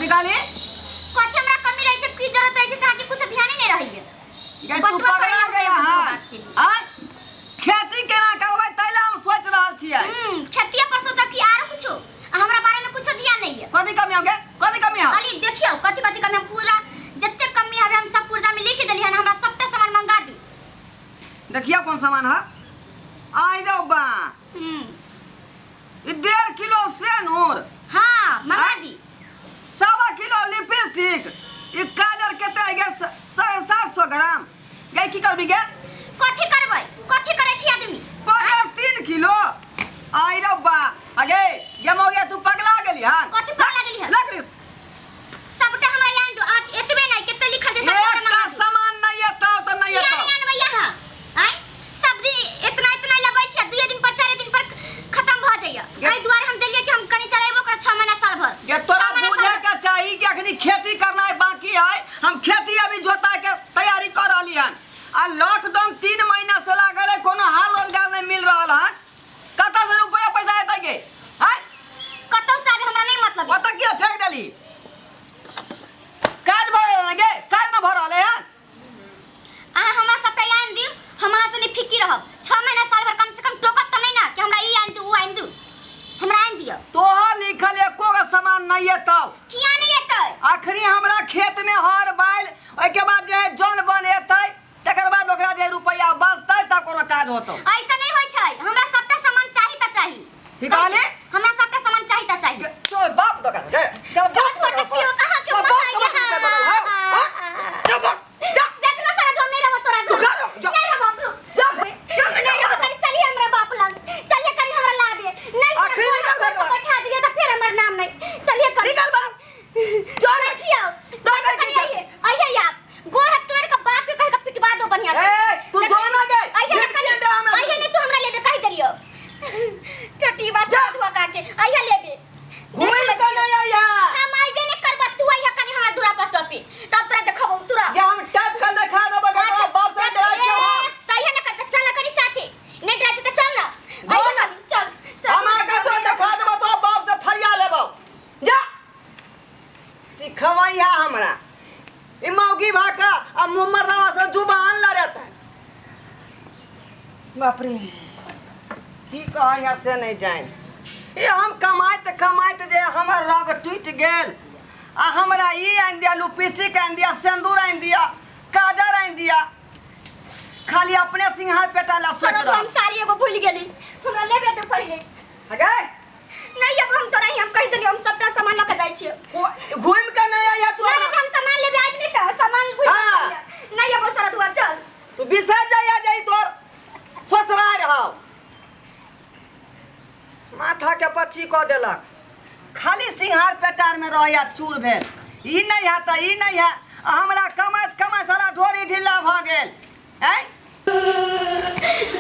कथी कहली? कथी हमरा कमी रहै छै, की जरूरत रहै छै से अहाँके कुछ ध्याने नहि रहैया। गे तू बतबा पगला करैया गेला कोनो हन। बात के लिए। आँय, खेती केना करबै ताहि लए हम सोचि रहल छियै। खेतिए पर सोचब कि आरो कुछो? आ हमरा बारे में कुछो ध्यान नहीं है। कथी कमी हो गे? कथी कमी हो? खाली देखियो कथी कथी कमी, हम पूरा जते कमी हवे हम सब पुर्जा में लिख देली हन, हमरा सबटा सामान मंगा दी। देखियो कोन सामान है। आइ रौ बा। ई 1.5 किलो सेनूर। हाँ, मंगा आँय? दी। 1.25 किलो लिपस्टिक। ई काजर कते आइ गेल? 750 ग्राम। गे की करबी गे? कथी करबै? कथी करै छी आदमी? Powder 3 kilo. आइ रौ बा। अगे गे मौगिया तू पगला गेली हन। कथी पगला गेली हन? लकड़ी सबटा हमरा आनि दो। आ एतबे नहि, कते लिखल छै सबटा हमरा एकटा मंगा दू। सामान नहि एतौ तऽ नहि किया एतौ। नहि आनबै अहाँ? आँय, सब दिन इतना इतना लबै छी आ 2 दिन पर 4 दिन पर खत्म भऽ जाइया। एहि दुआरे हम देलियै कि हम कनि चलेबो करब 6 महीना साल भर। गे तोरा 6 महीना बुझे साल भर। के चाही कि अखनी खेती करनाइ बाकी है। हम खेती अभी जोता के तैयारी कर रहली हन आ लॉकडाउन 3 महीना से लागल है, कोनो हाल रोजगार नहीं मिल रहल हन। कतऽ से रुपया पैसा एतै गे? आँय? कतौ से आबे हमरा नहीं मतलब है। ओतऽ किया फेंक देली? काज भऽ गेल ने गे? काज न भऽ रहल है। अहाँ हमरा सबटा आनि दियौ, हम अहाँ से नहीं फिकी रहब। 6 महीना साल भर कम से कम टोकब तऽ नहीं ना कि हमरा ई आनि दियौ उ आनि दियौ। हमरा आनि दियौ। तोहर लिखल एको गो सामान नहीं एतौ। किया नहीं एतै? अखनी हमरा खेत में हर बैल, ओहिके बाद जे है जन बन एतै, तकर बाद ओकरा जे रुपया बचतै तब कोनो काज होतौ। ऐसा नहीं होय छै, हमरा सबटा सामान चाही त चाही। की कहली? हमरा सबटा सामान चाही त चाही। तोर बाप दोकान गे, तोर बाप सात दोकान गोटे पर। कियो कहाँ के तोर बाप महाया। दोकान पर दोकान, हाँ, हाँ? जा बाप, जा। देखना सारा जो नहीं रहबो तोरा तू घर। खा रहो, जा। नहीं रहबो हमरो। जा, जा, नहीं रहबो, कनी चलिए हमरा बाप लग, चलिए कनी हमरा लाबे। नहीं तोरा आखिरी गोड़ निकल हाथ घर बाहर। बैठा दियो त फिर हमर नाम नहीं। चलिए कनी। निकल बाहर। जा रे। छियो। जा रे, कनी जा। आइए, आइए आप। गोड़ हाथ तोड़ के बाप के कह के पिटवा दो बढ़िया से। ए, तू जो ना गए। आइए ना झिटकी कनी। दे हमरा। आइए नहीं तू हमरा लेबे कह देलियो। चटी बात धुआ का के आइए लेबे। घूमे में का नहीं आइया। हम आइबे नहीं करबा, तू आइए कनी हमरा दूरा पर टपी तब तोरा देखबो तोरा। ये हम टप कर देखा देबो के तोरा बाप से डराइ छियौ हम। त आइए ना कर, चल ना कनी साथे। नहीं डराइ छी त चल ना। जो आइए ना। कनी, चल, चल। हम आके तोरा देखा देबो, तोरा बाप से फरिया लेबो। जा। सिखवैया हमरा। ई मौगी भाका आ मुँह मर्दावा से जुबान लड़त है। बाप रे, की कहै से नहीं जान। ये हम कमाइत कमाइत जे हमर रग टूटि गेल आ हमरा ई आनि दिया, लिपस्टिक आनि दिया, सिंदूर आनि दिया, काजर आनि दिया, खाली अपने सिंहार पेटा ला सोच चलो रहल। हम साड़ी एगो भूल गेली, हमरा लेबे दे पहिले। अगे? नहीं अब हम तोरा ही हम कहि देलियो, हम सबटा सामान लऽ के जाइ छियो। घूमि के नहीं आइया तू। नहीं अब हम सामान लेबे आबि नहीं त सामान भूल हाँ। गेलियै। नहीं अब सारा दुआ चल। तू बिसर जाइया जाई तोर ससुराल हौ। माथा के पच्ची कऽ देलक। खाली सिंहार पेटार में रहैया चूर भेल। ई नहीं है तऽ ई नहीं है। आ हमरा कमाइत कमाइत सारा ढोरी ढीला भऽ गेल। आँय?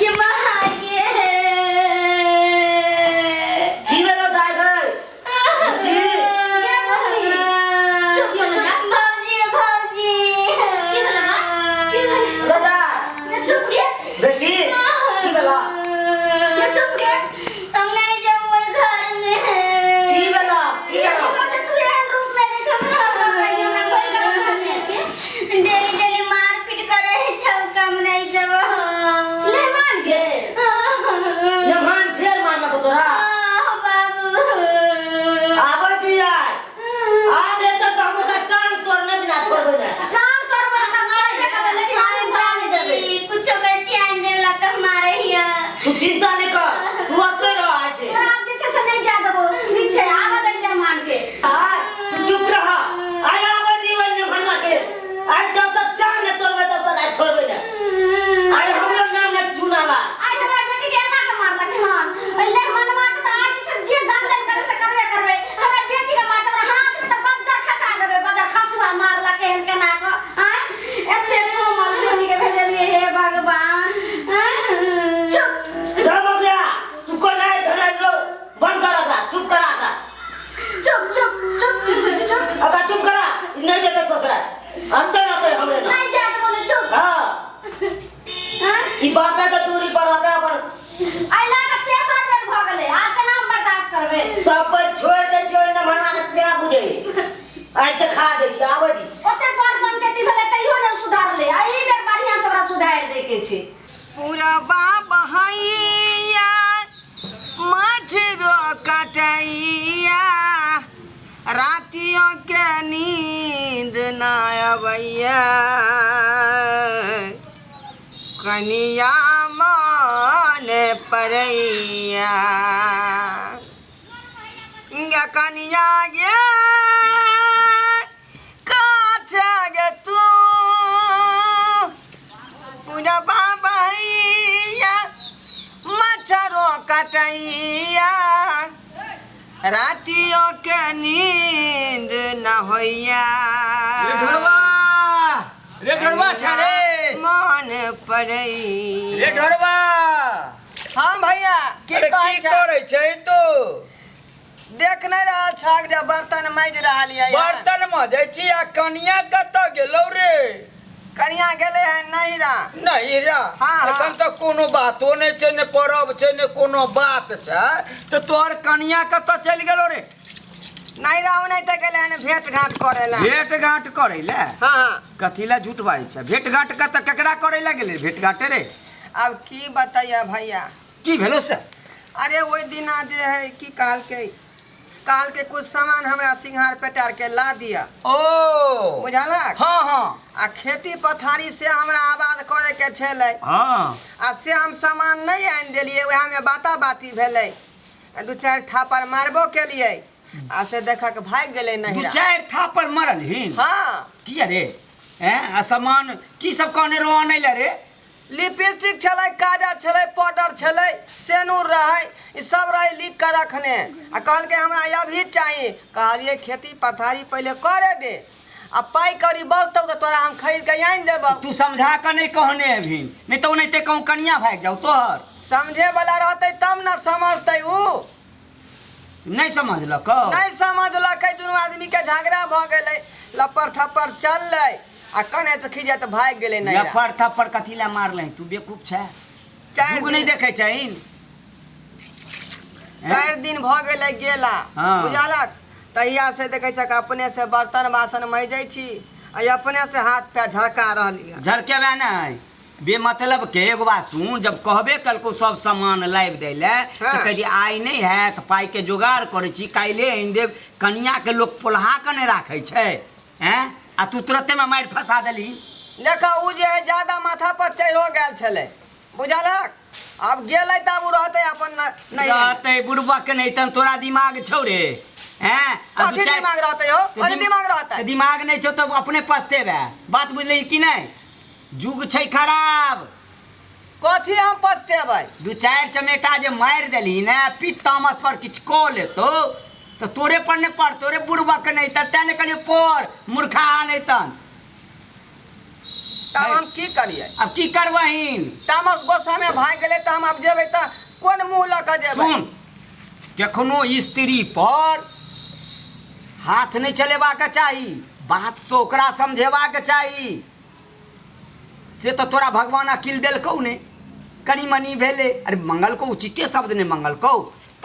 गे माय गे। की भेलो दाइ गै? जी। गे भौजी। चुप हो जा। भौजी, भौजी। की भेलो माँ? की भेलो? दादा। चुप गे। बेटी, की भेलो? ये चुप गे। हम नहीं जाऊँ घर में। की भेलो? की भेलो? तू एहन रूप में जे छौ डेली डेली मारपीट करे छौ, कम नहीं जब मेहमान के। मेहमान फेर मारलक तोरा? बाबू। आबै दिया। आब एतऽ तऽ हम ओकर टांग तोड़ने बिना छोड़बै नहि। काम करबो त करबे करबो, लेकिन हम भाग जेबै। कुछो बेची आनि देवला त मारे हिया। तू चिंता नहि कर, तू अतै रह आइ से। तोरा आब जे छै से नहि जा देबो, ठीक छै? आबऽ दै मेहमान के। आय, तू चुप रह। आय आबै दी ओहि मेहमानवा के। आइ जब तक टांग नहि तोड़बै तब तक आइ छोड़बै नहि। आइ हमरो नाम नहि चुनाला। आइ हमरा बेटी के एना के मारलक हन। ले मनवा के त आइ जे छै जे दंगल करे से करबे करबै। हमरा बेटी के मारतै, ओकरा हाथ में त बज्जर खसा देबै, बज्जर खसुआ मारलक एहन केना क। आँय, एते कोमल छोरी के भेजलियै, हे भगवान। चुप। चल हो गया, तू कोना धना लो बंद कर ओकरा, चुप करा ओकरा। चुप चुप चुप चुप चुप। ओकरा चुप करा, ई नहि जेतै ससुरा। अंते रहतै हमरे ना। नहीं जात बोले चुप। हाँ। हाँ? ई बापे के दूरी पर रहतै अपन। आइ लागे तेसर बेर भऽ गेलै, आब केना हम बर्दाश्त करबै? सब पर छोड़ि दै छियै ओहिना भगवान के क्या बुझै। आइ देखा दै छी आबै दी। ओते बड़ पंचायती भेलै तैयो नहि सुधारलै आ एहि बेर बढ़िआँ से ओकरा सुधारि दैके छै। पुरबा बहैया मछरो कटैया रातियों के नींद न अबैया कनिया मन परैया गे कनिया गे काछे गे तू पुरबा बहैया मच्छरो कटैया रातियों के नींद न होइया रे ढोरबा रे ढोरबा छा रे मन पड़ैया रे ढोरबा। हाँ भैया की अरे कहै की छह? करै छै तू? देख नहि रहल छहक जे बर्तन माजि रहल यऽ। बर्तन मजै छी आ कनिया कतऽ गेलौ रे? कनिया गेलै हन नैहरा। नैहरा? हाँ, हाँ। एखन तऽ कोनो बातो नहि छै, ने परब छै, ने कोनो बात छै, तऽ तोहर कनिया कतऽ चलि गेलौ रे? नैहरा ओनाहिते गेलै हन भेंट घाट करै लए। भेंट घाट करै लए? हाँ हाँ। कथी लए झूठ बाजै छै? भेंट घाट कतऽ केकरा करै लए गेलै भेंट घाट रे? आब की बतैया भैया। की भेलो से? अरे ओहि दिना जे है की कहलकै, कहलकै कुछ सामान हमरा सिंघार पेटार के ला दिया। ओ बुझलक? हाँ हाँ। आ खेती पथारी से हमरा आबाद करे के छलै। हाँ। आ से हम सामान नहीं आनि देलियै, वएह में बाता बाती भेलै, आ दू चारि थापड़ मारबो केलियै आ से देखक भागि गेलै दू नहिरा। चारि थापड़ मारलहिन? हाँ। किया रे? हैं आ सामान की सब कहने रहो आनै लए रे? लिपस्टिक छलै, काजर छलै, पाउडर छलै, सेनूर रहै, ई सब रहै लिख कऽ रखने। आ कहलकै हमरा अभी चाही। कहलियै खेती पथारी पहिले करे दे आ पाइ कौड़ी बचतौ तऽ तोरा हम खरीद कऽ आनि देबौ। तू समझा कऽ नहि कहने हेबही, नहि तऽ ओनाहिते कहूँ कनिया भागि जाउ तोहर। समझे वाला रहतै तब ने समझतै ऊ। नहि समझलकौ? नहि समझलकै, दुनू आदमी के झगड़ा भऽ गेलै, लप्पर थप्पर चललै आ कनैत खिजैत भागि गेलै नैहरा। लप्पर थप्पर कथी लए मारलही? तू बेवकूफ छै? चारि युग नहि दिन देखै छहिन? 4 दिन भऽ गेलै गेला। हाँ। बुझलक? तहिया से देखै छक अपने से बर्तन बासन मजै छी आ अपने से हाथ पैर झरका रहली हन। झरकेबे नहि बेमतलब के। एगो बात सुन, जब कहबे कलको सब सामान लाबि दै लए तऽ हाँ। कहै छी आइ नहि हैत, पाइके जोगाड़ करै छी, काल्हिए आनि देब। कनियाके लोक पोल्हा कऽ नहि राखै छै हैं, आ तू तुरत्तेमे मारि फंसा देलही। देखा उ जे है ज्यादा माथा पर चढ़ो गेल छलै, बुझलक? आब गेलै तऽ आब उ रहतै अपन नैहरे। रहतै बुड़बक नहि तहन तोरा दिमाग छौ रे? हैं? आ दू कथी चारि दिमाग रहतै हो? तऽ कथी दिमाग रहतै? तऽ दिमाग नहि छौ तऽ अपने पछतेबे। बात बुझलही कि नहि? जुग छै खराब। कथी हम पछतेबै? दू चारि चमेटा जे मारि देलही ने, पित्त तामस पर किछु कऽ लेतौ तऽ तोरे पर नहि पड़तौ रे बुड़बक नहि तऽ। तें ने कहलियौ पढ़ मूर्खा नहि तहन। तब हम की करियै? आब की करबहीन? तामस गोस्सामे भागि गेलै तऽ हम आब जेबै तऽ कोन मुँह लऽ कऽ जेबै? सुन, कखनो स्त्री पर हाथ नहि चलेबाक चाही, बातसँ ओकरा समझेबाक चाही। से तऽ तोरा भगवान अकिल देलकौ ने, कनि मनि भेलै। अरे मंगलकौ उचिते शब्द नहि मंगलकौ,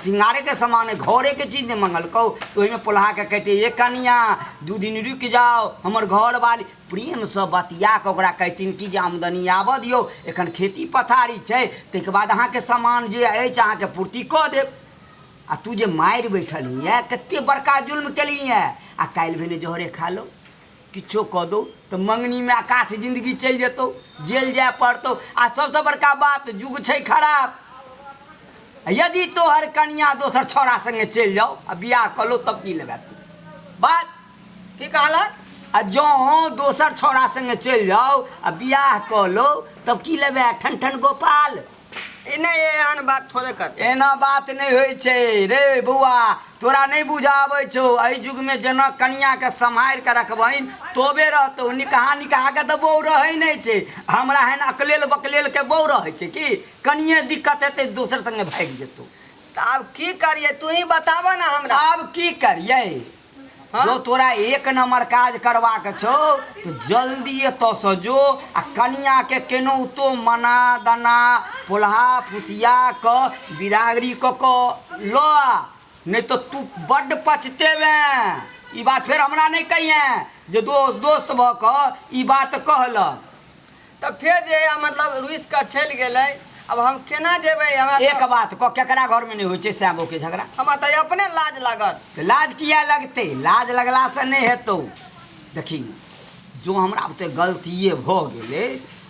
सिंगारेके सामान घरेके चीज नहि मंगलकौ तऽ ओहिमे पोल्हाके कहिते ए कनिया 2 दिन रुकि जाओ, हमर घरवाली प्रेमसँ बतिया कऽ ओकरा कहिथिन कि जे आमदनी आबऽ दियौ, एखन खेती पथारी छै, ताहिके बाद अहाँके सामान जे अछि अहाँके पूर्ति कऽ देब। आ तू जे मारि बैठलही हँ, कते बड़का जुल्म केलही हँ। आ काल्हि भेने जहरे खा लो, किछो कऽ दौ तऽ मङ्गनीमे अकाठ जिन्दगी चलि जेतौ, जेल जाय पड़तौ। आ सबसँ बड़का बात, युग छै खराब, यदि तोहर कनिया दोसर छौड़ा सङ्गे चलि जाउ आ बियाह कऽ लो तब की लेबै तू? बात की कहलक? आ जँ दोसर छौड़ा सङ्गे चलि जाउ आ बियाह कऽ लो तब की लेबै? ठन ठन गोपाल। ई नहि, एहन बात थोड़े करतै। एना बात नहि होइ छै रे बौआ, तोरा नहि बुझाबै छौ। एहि युगमे जेना कनियाके सम्हारि कऽ रखबहिन तोबे रहतौ। निकहा निकहाके तऽ बहू रहै नहि छै। हमरा एहन अकलेल बकलेलके बहू रहै छै कि कनिये दिक्कत हेतै दोसर सङ्गे भागि जेतौ। तऽ आब की करियै, तू ही बताबऽ ने हमरा। आब की करियै? हाँ? जो तोरा 1 नंबर काज करबाक छौ तऽ जल्दी एतऽसँ जो आ कनियाके केनाहितो मना दना पोल्हा फुसिया कऽ बिदागरी कऽ कऽ लऽ आ, नहि तऽ तू बड्ड पछतेबे। ई बात फेर हमरा नहि कहिए जे दोस्त दोस्त भऽ कऽ ई बात कहलक। तऽ फेर जे है मतलब रुसि कऽ चलि गेलै। आब हम केना जेबै? हमरा एक बात कह, केकरा घरमे नहि होइ छै सैम के झगड़ा? हमरा तऽ अपने लाज लागत। तऽ लाज किया लगतै? लाज लगलासँ नहि हेतौ। देखी, जो हमरा बुते गलतिए भऽ गेलै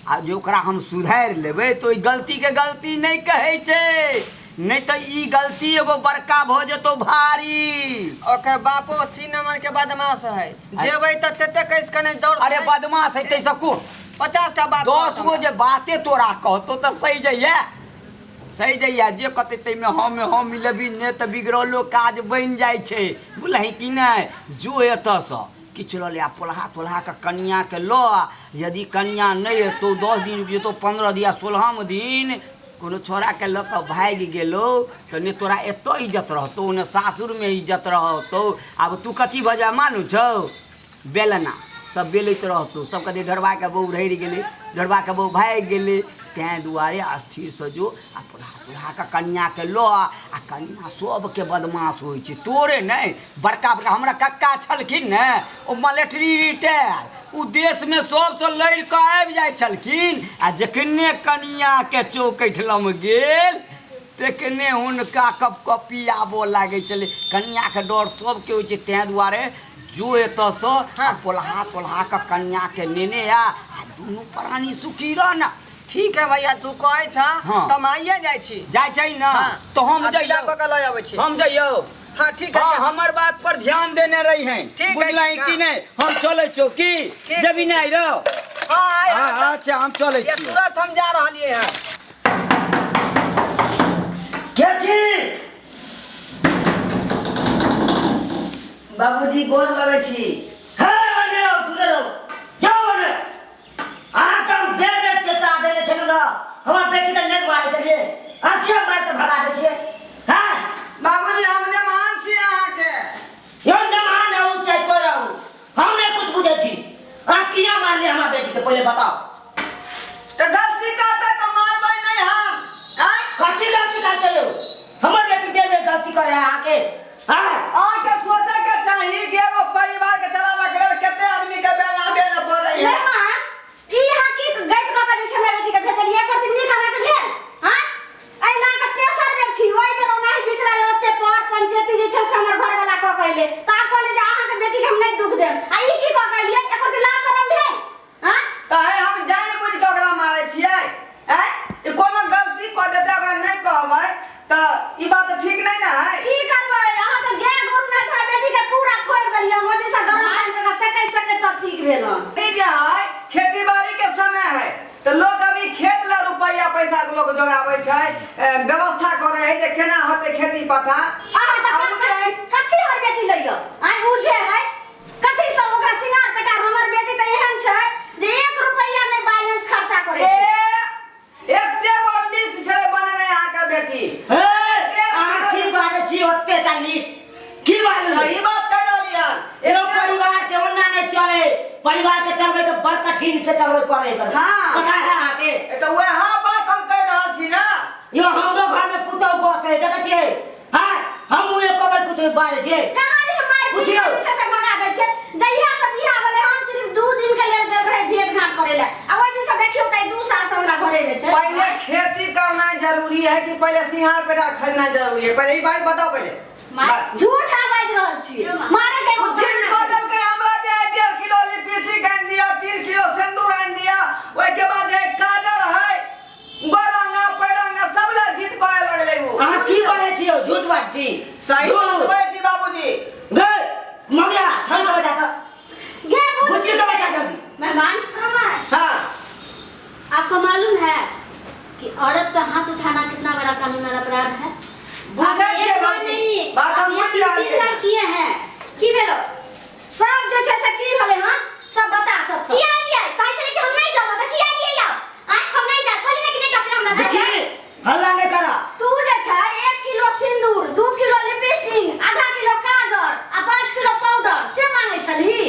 आ जे ओकरा हम सुधारि लेबै तऽ ओहि गलतीके गलती नहि कहै छै, नहि तऽ ई गलती एगो बड़का भऽ जेतौ भारी। ओकर बापो 3 नंबर के बदमाश है, जेबै तऽ तते कैस कने दौड़। अरे बदमाश है ताहिसँ कोन 50 टा बात 10 गो जे बाते तोरा कहतौ तऽ सही जइया, सही जइया। जे कहतै ताहिमे हँ हँ मिलेबी, नहि तऽ बिगड़लो काज बनि जाइ छै, बुझलही कि नहि? जो एतऽसँ किछु लऽ ले आ पोल्हा तोल्हा कऽ कनिआँके लऽ आ। यदि कनिआँ नहि एतौ, 10 दिन रुकि जेतौ, 15 दिन, आ 16म दिन कोनो छोड़ाके लऽ कऽ भागि गेलौ तऽ ने तोरा एतऽ इज्जत रहतौ ने सासुरमे इज्जत रहतौ। आब तू कथी भऽ जेबे मालूम छौ? बेलना सब बेलैत रहतौ, सब कहतै ढोरबाके बहू रहि गेलै, ढोरबाके बहू भागि गेलै। ताहि दुआरे स्थिरसँ जो आ पोल्हा तोल्हा कऽ कनिआँके लऽ आ। आ कनिआँ सबके बदमाश होइ छै, तोरे नहि, बड़का बड़का हमरा कक्का छलखिन ने, ओ मलेटरी रिटायर, ओ देशमे सबसँ लड़ि कऽ आबि जाइ छलखिन आ जखने कनिआँके चौकठि लम गेल तखने हुनका कपकपी आबऽ लागै छलै। कनिआँके डर सबके होइ छै। ताहि दुआरे जो एतऽसँ आ पोल्हा तोल्हा कऽ कनिआँके नेने आ, आ दुनू प्राणी सुखी रह ने। ठीक है भैया, तू कहै छह। हाँ। तऽ हम आइए जाइ छी। जाइ छै ने? हाँ। तऽ हम आ विदा जइयौ? कऽ के लऽ अबै छी। हम जइयौ? हाँ, ठीक है। हाँ, जा। हमर बात पर ध्यान देने रही हैं। ठीक है, बुझलही ठीक कि है। नहि? हम चलै छियौ की? ठीक, जेबी ठीक। नहि रौ? हाँ, आइ। हाँ, अच्छा, हम चलै ये छियौ। तुरंत हम जा रहलियै हँ। के छी? बाबूजी, गोर लगै छी। हे, ओने रहू, दूरे रहू, जाओ ओने। अहाँ तऽ हम बेर बेर चेता देने छलहुँ ने, हमर बेटीके नहि मारै छलियै, अहाँ किया मारि कऽ भगा दै छियै? हँ? बाबूजी, हम नेमान छी अहाँके। यौ, नमहान रहू चाहे कोइ रहू, हम नहि कुछ बुझै छी। अहाँ किया मारलियै हमरा बेटीके, पहिले बताउ। तऽ गलती करतै तऽ मारबै नहि हम? आँय? कथी गलती करतै यौ? हमर बेटी बेर बेर गलती करे है अहाँके? हँ? अहाँके सोचैके चाही कि एगो परिवारके चलाबऽके लेल कते आदमीके बेला बेला पड़ै है। मेहमान, ई अहाँ की गैत कऽ के जे छै हमरा बेटीके भेजलियै? एकर दिन नीक अहाँके भेल? आँय, एहिना के तेसर बेर छी। ओहि बेर ओनाही बिचला बेर ओते पर पंचायती जे छै से हमर घरवाला कऽ के अयलै तऽ आब कहलियै जे अहाँके बेटीके हम नहि दुख देब, आ ई की कऽ के अयलियै? एकर दिन लाज शरम भेल? आँय? तऽ हम जानि बुझि कऽ ओकरा मारै छियै? आँय, ई कोनो गलती कऽ देतै, ओकरा नहि कहबै तऽ ई बात ठीक नहि ने है? की करबै, अहाँ तऽ गाय गोरु नहि हमरा बेटी के पूरा फोड़ि देलियै। हम ओहि से गरम पानि कऽ के सेकै सेकै तब ठीक भेल हन। ई जे है खेती बाड़ी के समय है तऽ लोग अभी खेत ला रुपैआ पैसा के लोग जोगाबै छै, व्यवस्था करे है जे केना होतै खेती पथा। अहाँ तऽ आ उ जे है कथी हमर बेटी लैया? आँय, उ जे है कथी सब ओकरा सिंगार पेटार? हमर बेटी तऽ एहन छै जे 1 रुपैआ नहि बैलेंस खर्चा करै ए छै। एते गो लिस्ट छलै बनेने अहाँके बेटी। हे, अहाँ की बाजै छी? ओतेटा लिस्ट की बाजै? सही बात कहि रहली हन। एगो परिवार के ओना नहीं चले, परिवार के चलबे के बड़ कठिन से चलबे पड़े एकर। हाँ। पता है अहाँके? ए, तऽ वएह बात हम कहि रहल छी ने। यो हमरो घर में पुतहु बसे है, देखै छियै? हाँ, हम एको बेर कुछ बाजै छियै? कहाँ जे मारि पीट पुछियौ। के जे छै से भगा दै छै। जहिया से बियाह भेलै हम सिर्फ 2 दिन के लेल गेल रहे भेंट घाट करे ले, आ ओहि दिन से देखियौ तऽ 2 साल से हमरा घरे मे छै। पहले खेती करना जरूरी है कि पहले सिंगार पेटार खरीदना जरूरी है? पहले ई बात बताओ पहले। झूठ अहाँ बाजि रहल छी। मारे के एगो ओ चीज बहाना छै। बदल के हमरा जे है 1.5 किलो लिपस्टिक आनि दिअ, 3 किलो सिंदूर आनि दिअ, ओहिके बाद जे काजर है, गोरंगा पैरंगा सब ला जीत करे लगलै उ। अहाँ की बाजै छी यौ? झूठ बाजै छी? सही बात झूठ। कहै छी बाबूजी। गै मगिया, छोड़ के बजा कऽ। गे बुझ। बुच्ची के बजा जल्दी। मेहमान, हाँ। आपको मालूम है कि औरत पर हाथ उठाना कितना बड़ा कानूनन अपराध है? बुझै आप छियै एक बार भौजी, नहीं, बात हम आप ये बुझि रहल तीन छियै। लड़कियां हैं। की भेलो? सब जे छै से की भेलै हन सब बता सब सब। किया आलियै? कहै छलै कि हम नहि जाब, तऽ किया आलियै आब? आँय, हम नहि जाब, कहली ने कि नहि टपले हमरा। देखी, हल्ला नहि करा। तू जे छै 1 किलो सिंदूर, 2 किलो लिपस्टिक, आधा किलो काजर आ 5 किलो पाउडर से मांगै छलही।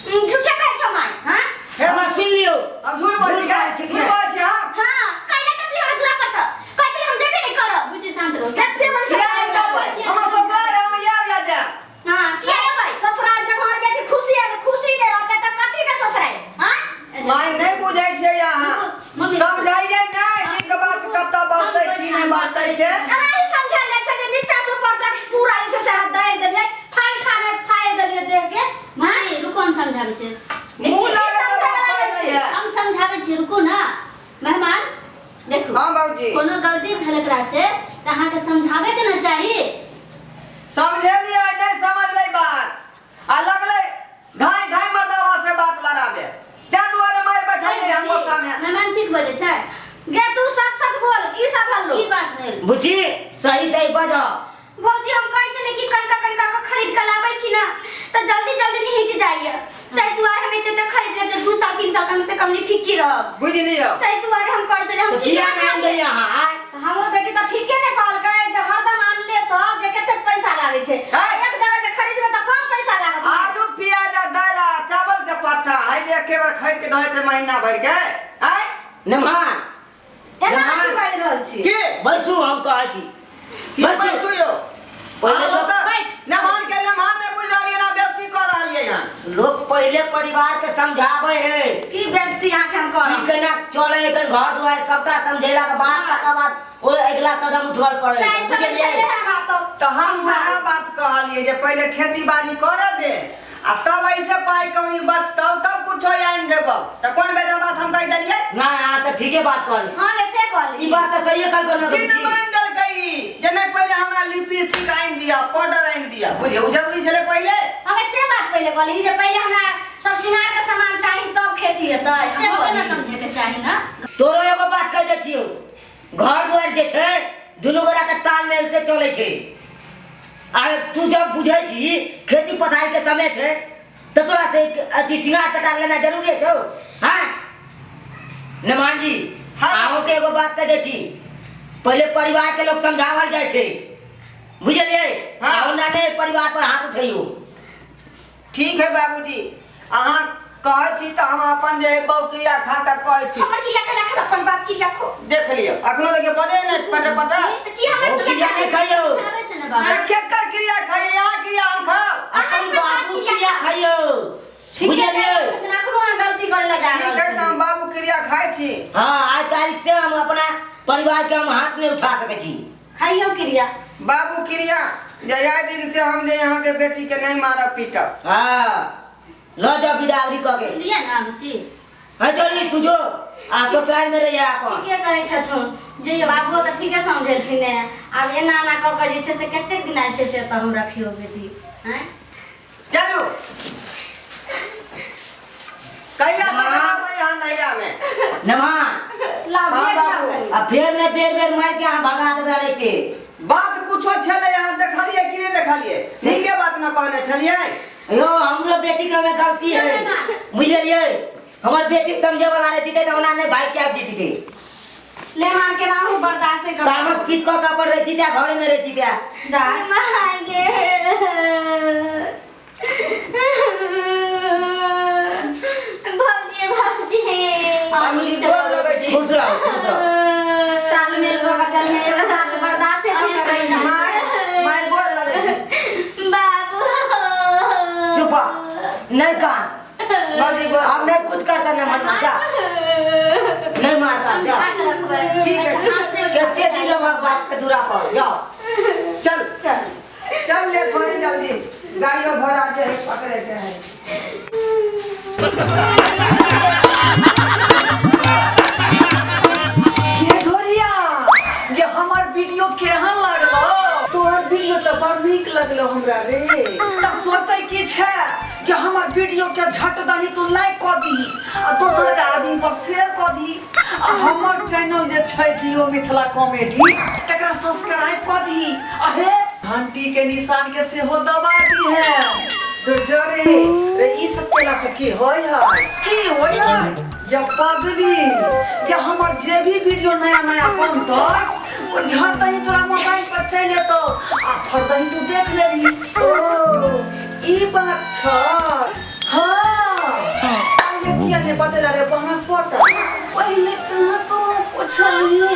झूठे कहै छौ माय? हाँ? हे, हमरा सुनि लियौ। हम झूठ बोलै छी? झूठ बाजै छी कि झूठ नहि? बोलै छी हम? हाँ, कैला टपली हमरा दूरा पर तऽ? कहै छलै हम जेबे नहि करब। बुझी, शांत रहो। कते बजे किया नहि जाबै? हमर ससुराल है, हम इएह बियाह जायब। हाँ, किया एबै? ससुराल खरीद के लाबै छी ना तऽ जल्दी जल्दी निहिट जाइए, ताहि दुआरे हम एते एते खरीद लेब जे 2 साल 3 साल कम से कम नहीं फिक्की रहब। बुझि लियौ। ताहि दुआरे हम कहै छलियै हम तऽ ठीके किया नहि आनि देलियै अहाँ आय? तऽ हमरो बेटी तऽ ठीके ने कहलकै जे हरदम आनले सँ जे कते पैसा लागै छै, है। एक जगह जे खरीदबै तऽ कम पैसा लागत। आलू प्याज आ दालि आ चावल के पट्टा है जे एके बेर खरीद के धऽ देतै महीना भरि के आय। नमहर एना की बाजि रहल छी? की बैसू, हम कहै छी। की बैसू। बैसू यौ? पहिले अहाँ तऽ तऽ बैठ। नमहर के नमहर नहि बुझि रहलियै ना, बेइज्जती कऽ रहलियै हन। लोक पहिले परिवार के समझाबै है। की बेइज्जती अहाँके हम की करब? केना चले एकर घर दुआर सबटा समझेला के बाद तकर बाद ओहि अगिला कदम उठबल पड़े। चाहे चलै छलै हमरा तऽ। तऽ हम वएह बात कहलियै जे पहिले खेती बाड़ी करऽ दे आ तब ऐसे पाइ कौड़ी बचतौ तब कुछो आनि देबौ, तऽ कोन बेजा बात हम कहि देलियै? नहीं, अहाँ तऽ ठीके बात कहली। हँ गे, से कहली। ई बात तऽ सहिए कहलको न। जिद मानि देलकै ई जे नहि पहिले हमरा लिपस्टिक आनि दिअ, पाउडर आनि दिअ। बुझियौ, ओ जरूरी छलै पहिले? हमे से बात पहिले कहली जे पहिले हमरा सब श्रृंगार के सामान चाही तब खेती हेतै, से हमरो ना कहली। समझे के चाही ना। तोरो एगो बात कह दै छियौ, घर दुआर जे छै दुनू गोरा के तालमेल से चलै छै। आ तू जब बुझै छी खेती पथारी के समय छै तऽ तोरा से अथी श्रृंगार पेटार लेना जरूरी छौ? हाँ नमान जी? हाँ। अहूँ के एगो बात कह दै छी, पहिले परिवार के लोग समझावल जाइ छै, बुझलियै? हाँ। अहूँ ना ने परिवार पर हाथ उठैयौ। ठीक है बाबूजी, अहाँ कहै छी तऽ हम अपन जे है बौक्रिया खा कऽ कहै छी। हमर क्रिया कैला खेब? अपन बाप क्रिया खो। देख लियौ, अखनो देखियौ बजै नहि पटे पटे। तऽ की हमर ओ क्रिया क्रिया नहि खैयौ। आबै छै ने बाबू। तऽ केकर क्रिया खाइए? यहाँ क्रिया हम खाउ? अपन बाबू क्रिया खैयौ। ठीके बुझलियै? छै, अखनो अहाँ गलती करै लए जा ठीक रहल है, तऽ छी। हम बाबू क्रिया खाइ छी। हाँ, आज तारीख से हम अपना परिवार के हम हाथ नहीं उठा सकै छी। खाइयौ क्रिया। बाबू क्रिया जे आइ दिन से हम जे यहाँ के बेटी के नहीं मारब पीटब। हाँ, ल जाओ बिदागरी कऽ के। लिअ ना बुची। हाँ चल, तू जो आ ससुराल में रहिए अपन। ठीके कहै छथुन। जइयौ। बाबुओ तऽ ठीके समझेलखिन हेँ। आब एना एना कऽ कऽ जे छै से कतेक दिना जे छै से एतऽ हम रखियौ बेटी आँय? चलू, कहिया तक रहबै यहाँ नैया में? नमन। लाउ, हाँ, भेट बाबू। जाउ। आ फेर ने बेर बेर मारि के अहाँ भगा देबै रहिते। बात कुछो छलै, अहाँ देखलियै कि नहि देखलियै? नीके बात न कहने छलियै? यो हमरो बेटी के में गलती है, बुझलियै? हमर बेटी समझे वाला रहती तऽ ओना नहि भागि के आबि जैती। ले मार के राहु बर्दाश्त कर। तामस पीत कऽ के अपन रहती त्या घरे में रहती त्या। दा मागे भौजी, भौजी। बाबूजी, गोर लगै छी। खुश रहो, खुश रहो। तालमेल कऽ के चलने एगो बात बर्दाश्त कऽ के रही। माय, माय, गोर लगै छी। बाबू। चुप रह, नहीं कान। बाबूजी, गोर। अब नहीं कुछ करता न मन, जा नहीं मारता, जा। समझा के रखबै। ठीक है, ठीक। हाथ नहि उठा कितने दिन लोग बात के दूरा पर जाओ। चल। चल। चल ले थोड़ी जल्दी, गाड़ियों घोड़ा जे है पकड़े के है। के ढोरिया, ये हमर वीडियो केहन लागलो? तोहर वीडियो तऽ बड़ नीक लगलो हमरा रे। तऽ सोचै की छै कि हमर वीडियो के झट दही तू लाइक कऽ दीही आ दोसर के आदमी पर शेयर कऽ दीही आ हमर चैनल जे छै जियो मिथिला कॉमेडी तकरा सब्सक्राइब कऽ दीही आ हे घंटी के निशान के सेहो दबा दीहे। दुर्जरे रे, ई सब केला से की होय है? की होय है या पगली? या हमर जे भी वीडियो नया नया बनतै ओ झट दही तोरा मोबाइल पर चलि एतौ आ फट दही तू देख लेबही। ओ ई बात छ। हाँ, पहिले किया नहि बतेला रे बहन? पता पहिले कहाँ को पुछलही?